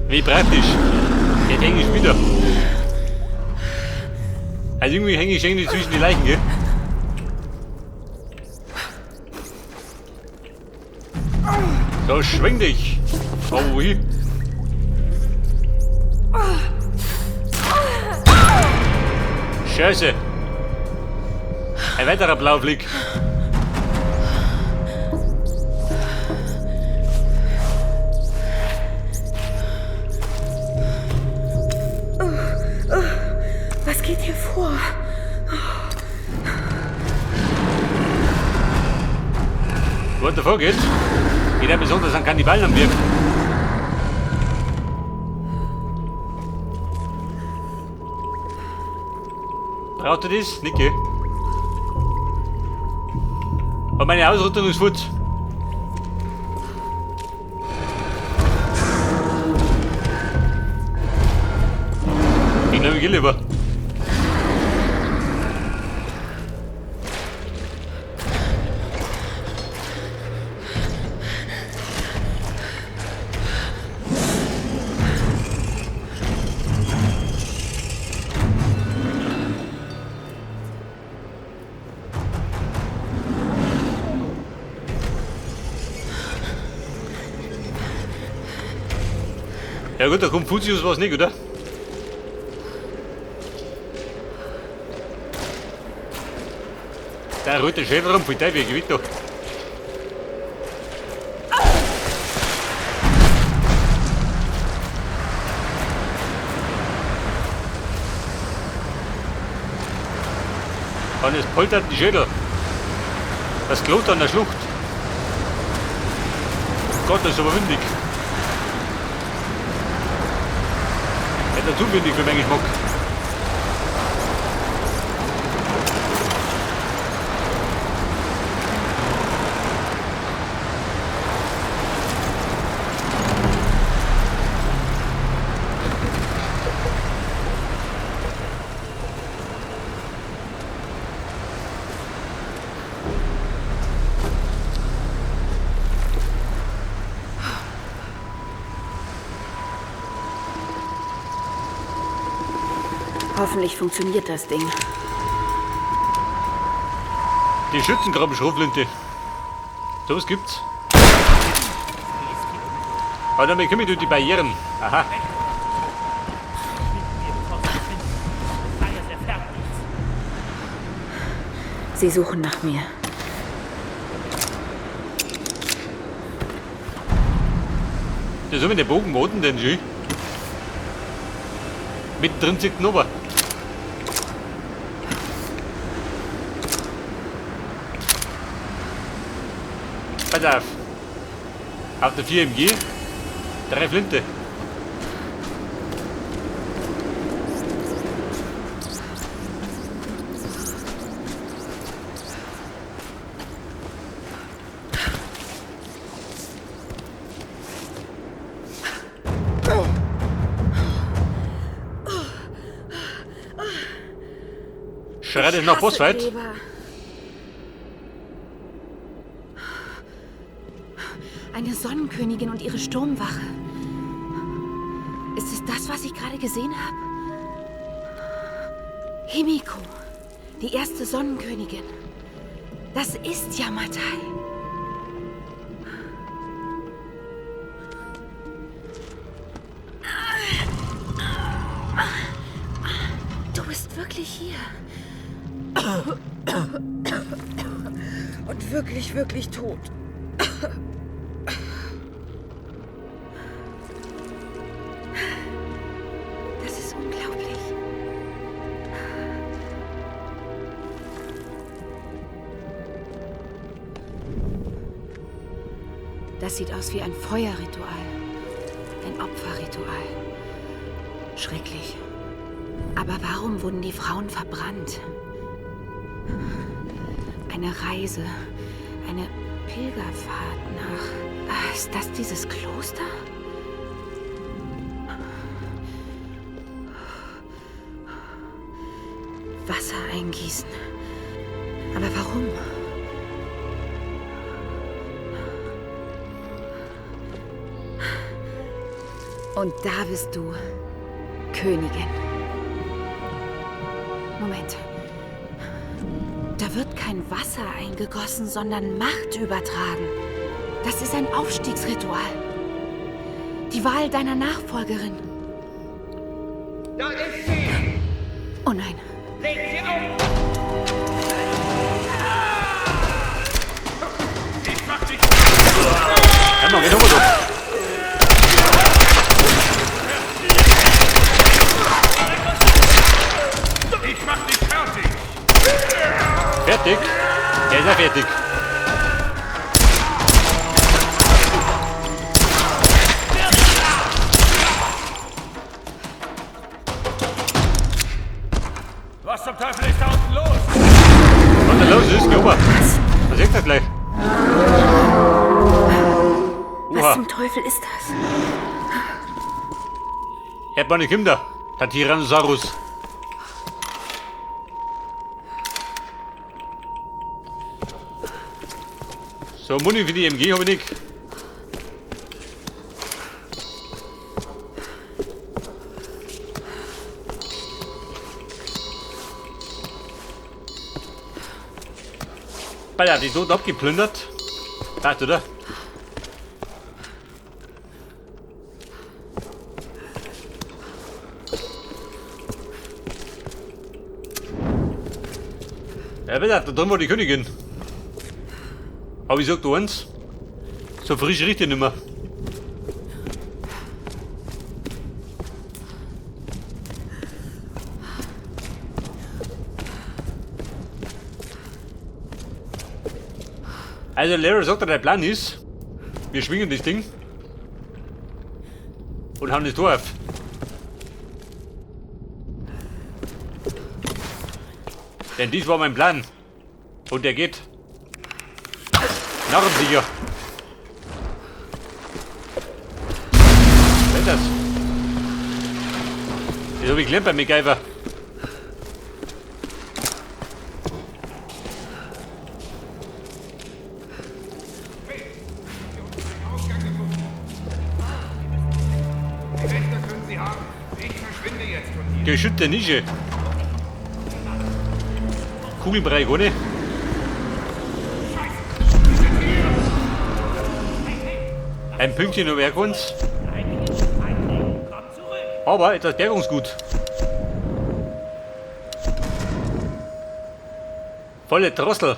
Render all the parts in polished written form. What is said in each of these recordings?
Wie praktisch. Jetzt hänge ich wieder. Also irgendwie hänge ich irgendwie zwischen die Leichen, gell? So, schwing dich. Oh, wohin? Scheiße. Ein weiterer Blauflick. Was geht hier vor? What the fuck jetzt? Geht ja besonders an Kannibalen am Wirken. Braucht ihr das? Nicht, gell? Aber meine Ausrüstung ist futz. Ich glaube, ich geh lieber. Ja gut, da kommt Fuzius was nicht, oder? Der rote Schädel rum, voll Teufel, Gewitter. Und es poltert die Schädel. Das Kloster an der Schlucht. Gott, das ist aber windig. Hätte zu windig für meinen Geschmack. Hoffentlich funktioniert das Ding. Die Schützengraben-Schrotflinte. So was gibt's. Aber damit komme ich durch die Barrieren. Aha. Sie suchen nach mir. Ja, so mit dem Bogen, wo denn schon? Mittendrin zieht ein Ober. Pass auf. Auf der 4 MG. 3 Flinte. Schreit es nach Bossfight? Eine Sonnenkönigin und ihre Sturmwache. Ist es das, was ich gerade gesehen habe? Himiko, die erste Sonnenkönigin. Das ist Yamatai. Du bist wirklich hier. Und wirklich, wirklich tot. Das ist unglaublich. Das sieht aus wie ein Feuerritual. Ein Opferritual. Schrecklich. Aber warum wurden die Frauen verbrannt? Eine Reise, eine Pilgerfahrt nach... Ist das dieses Kloster? Wasser eingießen. Aber warum? Und da bist du Königin. Moment. Da wird kein Wasser eingegossen, sondern Macht übertragen. Das ist ein Aufstiegsritual. Die Wahl deiner Nachfolgerin. Da ist sie! Oh nein. Legt sie auf! Ich mach dich! Ja, mach, renn doch. Ich mach dich fertig! Fertig? Der ist ja fertig. Was zum Teufel ist da unten los? Was da los ist, geh rüber. Was ist das gleich? Was Oha. zum Teufel ist das? Hat meine Kinder. Der Tyrannosaurus. So, Muni für die MG habe ich nicht. Alter, die Toten abgeplündert. Passt, oder? Ja, bitte, da drin war die Königin. Aber ich sag dir eins, so frisch riecht die nimmer. Also Lara sagt, der Plan ist, wir schwingen das Ding und hauen das Tor auf. Denn dies war mein Plan. Und der geht. Narrensicher. Was ist das? Das hab ich gelernt bei MacGyver. Die Wächter können sie haben. Ich verschwinde jetzt von hier. Geschützte Nische. Kugelbrei ohne. Ein Pünktchen über uns. Aber etwas Bergungsgut. Volle Drossel.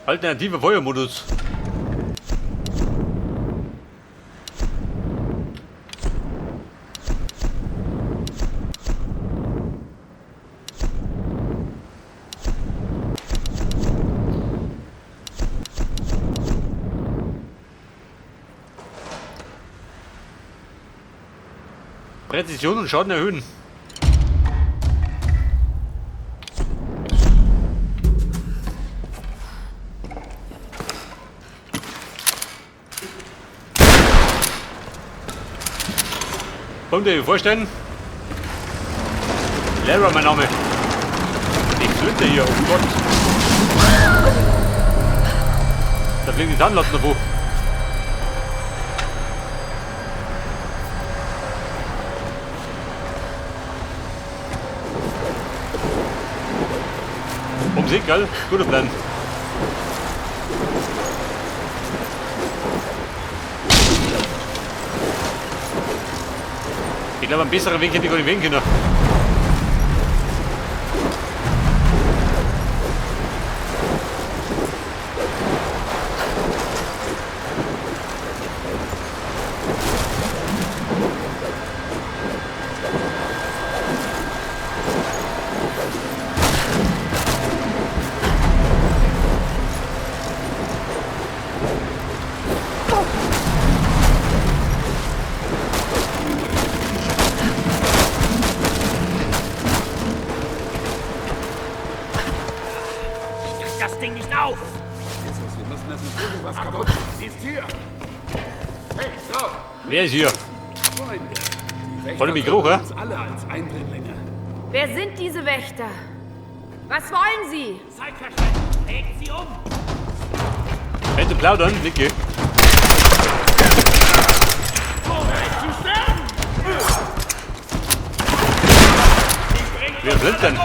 Alternativer Feuermodus. Präzision und Schaden erhöhen. Kommt ihr vorstellen? Lara, mein Name. Die Flinte hier, oh Gott. Da fliegen die Zahnlatten davor. See, gell? Guter Plan. Ich glaube, einen besseren Weg hätte ich gar nicht wählen können. Das Ding nicht auf! Jesus, wir müssen das nicht irgendwas kaputt. Sie ist hier! Hey, stopp! Wer ist hier? Freunde! Die Wächter Voll im Mikro, hä? uns alle als Eindringlinge. Wer sind diese Wächter? Was wollen sie? Zeit verschwenden! Legt sie um! Hätte plaudern, Nicke. denn?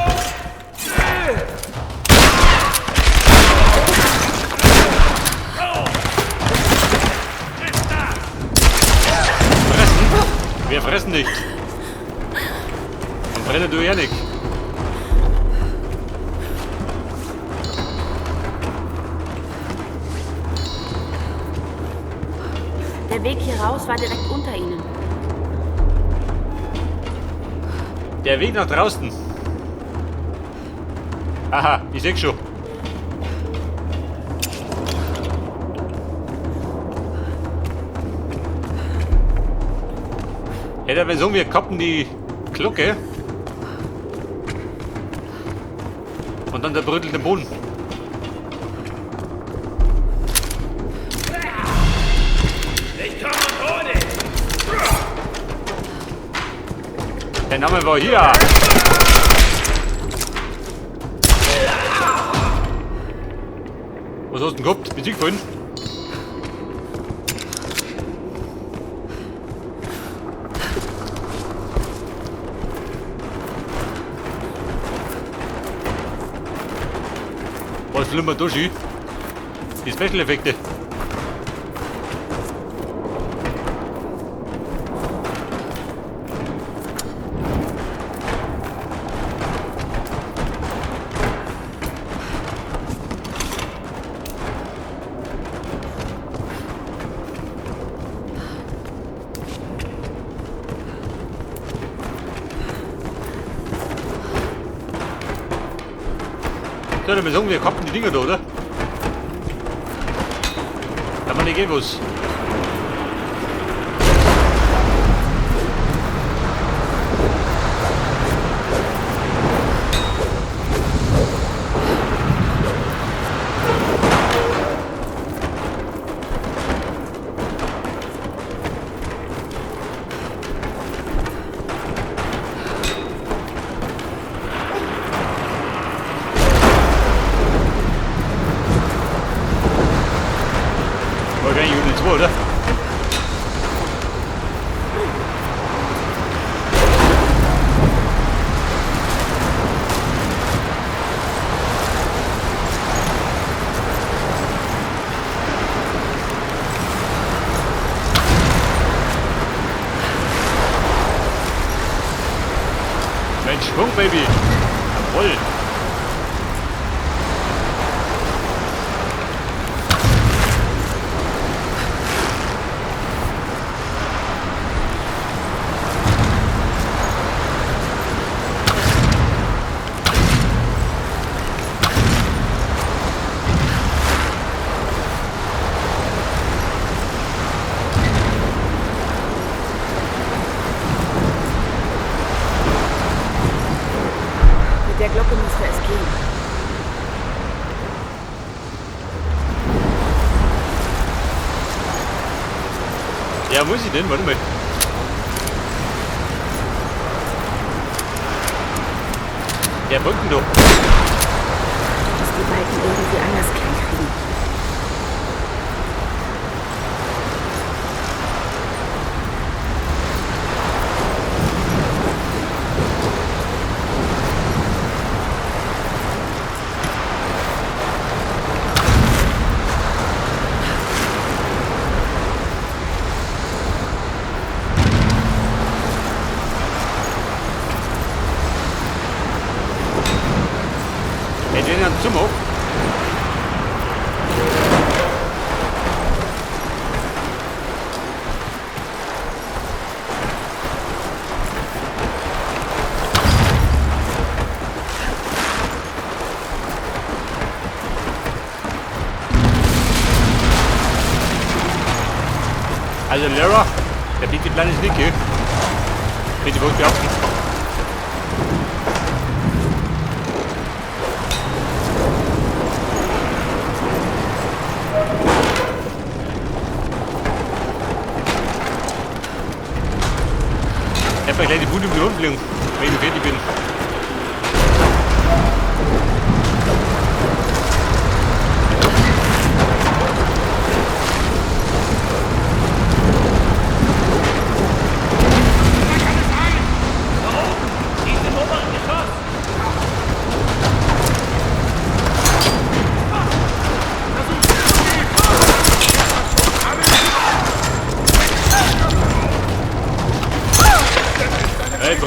Fressen? Wir fressen nicht. Und brennen du ja nicht. Der Weg hier raus war direkt unter ihnen. Der Weg nach draußen. Aha, ich seh schon. Ja, da wäre so, wir koppen die Glocke. Und dann der brötelte Boden. Ich komme und hol dich! Der Name war hier. Was hast du denn gehabt? Bist du gefallen? Was flimmert da schön? Die Special-Effekte. So, dann sagen wir kappen die Dinger da, oder? Da man nicht gehen muss. Wahrscheinlich Unit 2, oder? Mensch, Schwung, Baby! Jawohl! Mit der Glocke müsste es gehen. Ja, wo ist sie denn? Warte mal. Der Brücken doch. Muss die Balken irgendwie anders klein kriegen. Zum hoch. Also Lara, der bietet kleines Nick hier. Bitte wohl behaupten. Ich hab gleich die Bude um die Ohren fliegen, wenn ich fertig bin. Da kann es sein! Da oben! Die ist im oberen Geschoss!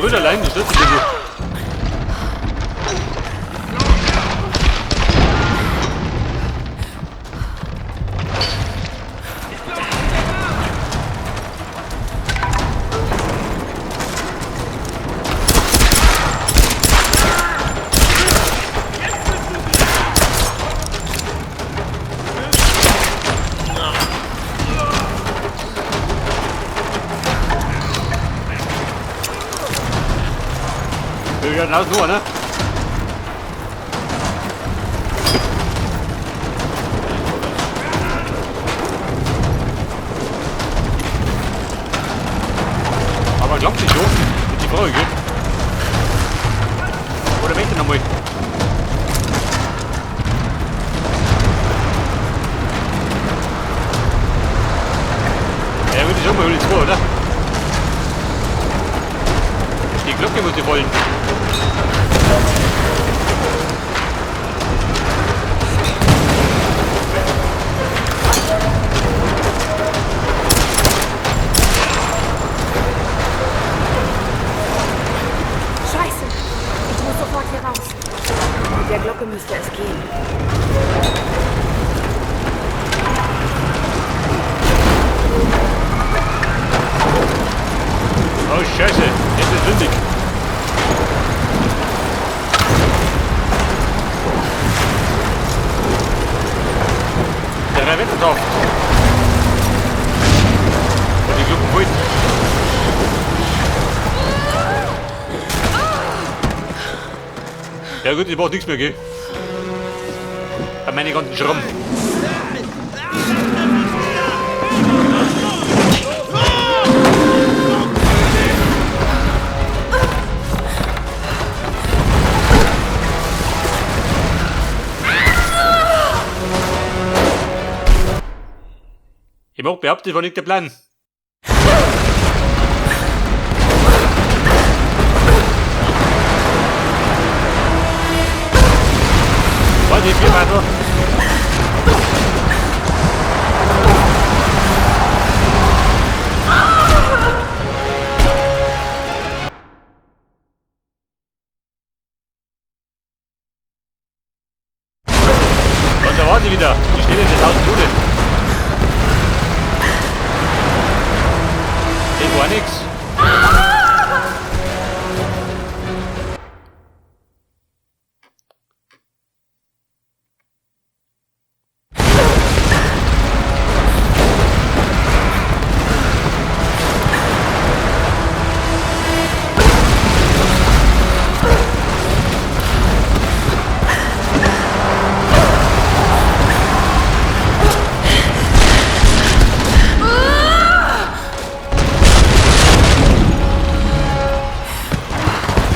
Brüderlein, das ist ein bisschen. Ja, nur, ne? Aber glaubt nicht so, die Frage. Oder möchte noch mal? Ja, würde ich auch mal die zwei, oder? Die Glocke muss ich wollen. Scheiße! Ich muss sofort hier raus. Mit der Glocke müsste es gehen. Oh Scheiße, jetzt ist windig. Der Wetter drauf. Und die Glocken wohin? Ja gut, ich brauch nichts mehr, gell? Bei meine ganzen Schrammen. Ich mag behaupten, das war nicht der Plan. Warte, ich bin weiter. Und da war sie wieder. Die Stelle der 1000 Tode. Das war nix.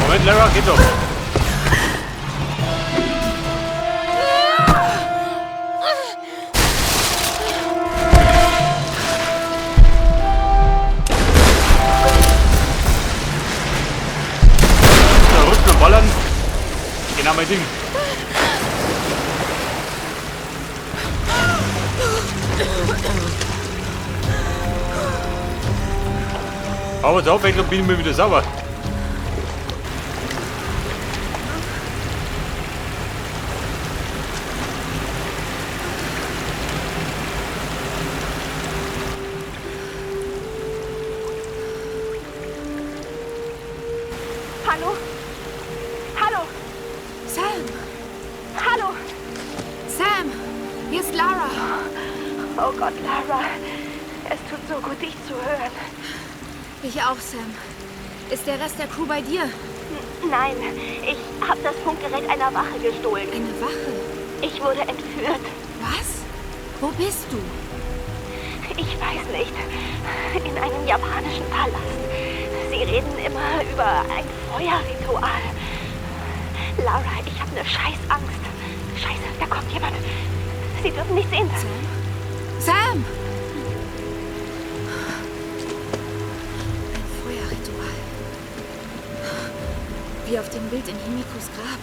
Moment, Lara, geht doch. Da rutschen und ballern. Genau mein Ding. Aber zur Abwechslung bin ich mir wieder sauber. Hallo? Hallo? Sam! Hallo? Sam! Hier ist Lara. Oh Gott, Lara. Es tut so gut, dich zu hören. Ich auch, Sam. Ist der Rest der Crew bei dir? Nein, ich habe das Funkgerät einer Wache gestohlen. Eine Wache? Ich wurde entführt. Was? Wo bist du? Ich weiß nicht. In einem japanischen Palast. Sie reden immer über ein Feuerritual. Lara, ich habe eine Scheißangst. Scheiße, da kommt jemand. Sie dürfen nicht sehen. Sam? Sam! Ein Feuerritual. Wie auf dem Bild in Himikos Grab.